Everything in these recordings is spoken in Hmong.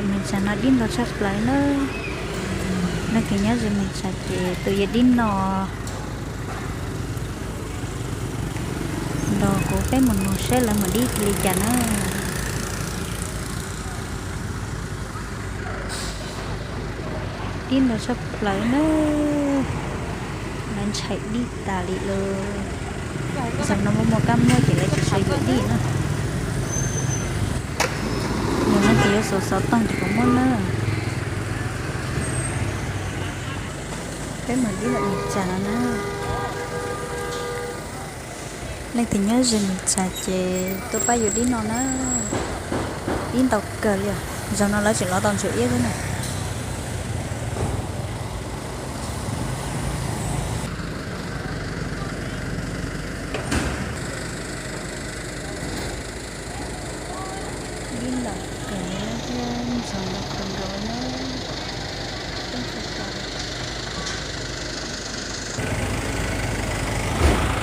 Mem Tsas no dib ntau tshaj plaws na. Leej twg nyob ze Mem Tsas ces tus yuav dib no nrog kuv peb mus nug saib lawv mus dib li cas na. Dib ntau tshaj plaws na, lawv ntshai dib tas li lawm. Zaum no muaj muaj kab muab ces lawv tsis sawv yuav dib na. Yog leej twg yuav xov xov tooj ces kuv muab na. Peb mus dib lawm Mem Tsas no na. Leej twg nyob ze Mem Tsas ces tuaj pab yuav dib no na. Dib ntau kawg li os. Zaum no lawv tseem lov tau ntsuag iab xwb na. Dib ntau kawg li thiab ntsuag ntau kawg nkaus li na.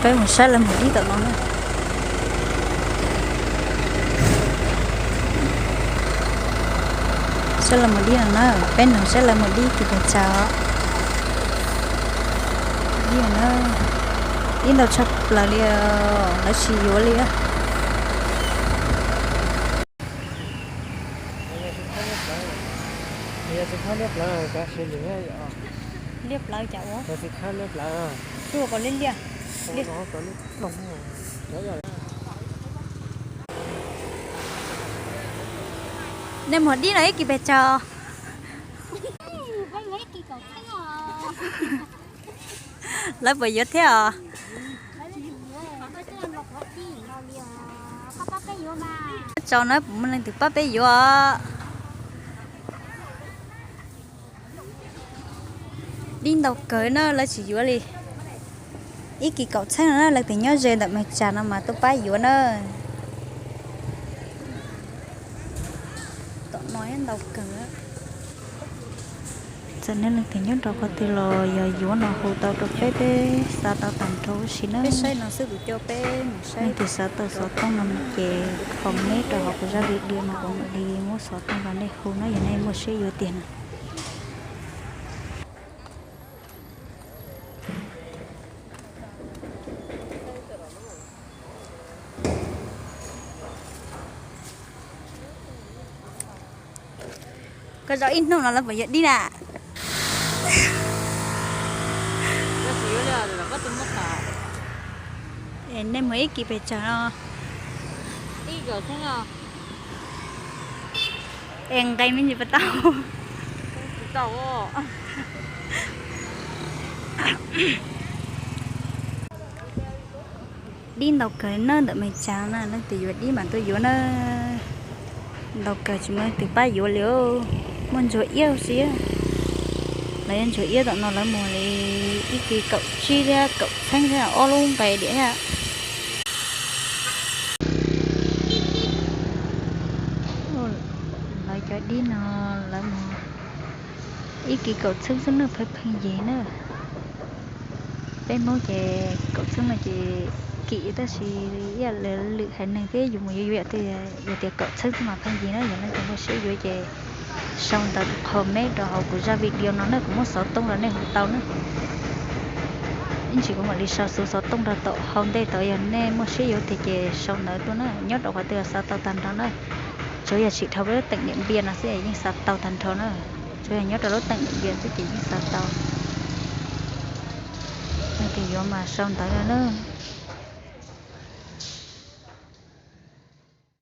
Peb mus saib lawv mus dib tom no na. Saib lawv mus dib no na, peb nug saib lawv mus dib kis pes tsawg. Dib no na, dib ntau tshaj plaws li, lawv tsis yuav li. Liaj plawv cas ua? Tuaj kom liaj liaj. Nej mus dib no ib kis pes tsawg? Lawv puas yuav thiab os? Tsaus na, puas muaj leej twg pab peb yuav? Dib ntau kawg na, lawv tsis yuav li. Ib kis kaum txheeb no na, leej twg nyob ze ntawm Mem Tsas no mas tuaj pab yuav na. Tom no ntau kawg. Txawm nej leej twg nyob rau qhov twg los yog yuav no hu tau rau peb, peb xa tau tag nrho huv si na. Peb saib no xwb kuv coj peb mus saib. Leej twg xav tau xov tooj no ces comment rau hauv kuv zaj video no kuv mam li muab xov tooj rau nej hu na, yog nej muaj siab yuav tiag na. Koj zaum ib hnub no lawv puas yuav dib na? Es nej mus ib kis pes tsawg no? Es nqe me ntsis puas tau? Dib ntau kawg na, ntawm Mem Tsas na, leej twg yuav dib mas tuaj yuav na. Ntau kawg tsis muaj leej twg pab yuav li. Muaj ntsuag iab huv si. Lawv yuav ntsuag iab tom no lawv muag li ib kis kaum tsib thiab kaum txheeb thiab ob lub nqe diam thiab. Lawv cov dib no lawv muag ib kis kaum txheeb xwb na, pheej pheej yig na. Peb Hmoob ces kaum txheeb no ces kim tab sis ib yam li lwm haiv neeg thiab yus mus yuav yuav yam twg yog tias kaum txheeb xwb mas pheej yig na. Yog leej twg muaj siab yuav ces sau ntawv comment rau hauv kuv zaj video no na, kuv muab xov tooj rau nej hu tau na. Ib ntsis kuv mam li sau xov tooj rau tom hauv ntej tod, yog nej muaj siab yuav tiag ces sau ntawv tuaj na, nyob rau qhov twg xav tau tag nrho na. Tsuas yog tsis dhau lub teem Niam Npias no xwb yeej xav tau tag nrho na. Tsuas yog nyob rau lub teem Niam Npias xwb ces yeej xav tau. Leej twg yuav mas sau ntawv rau na.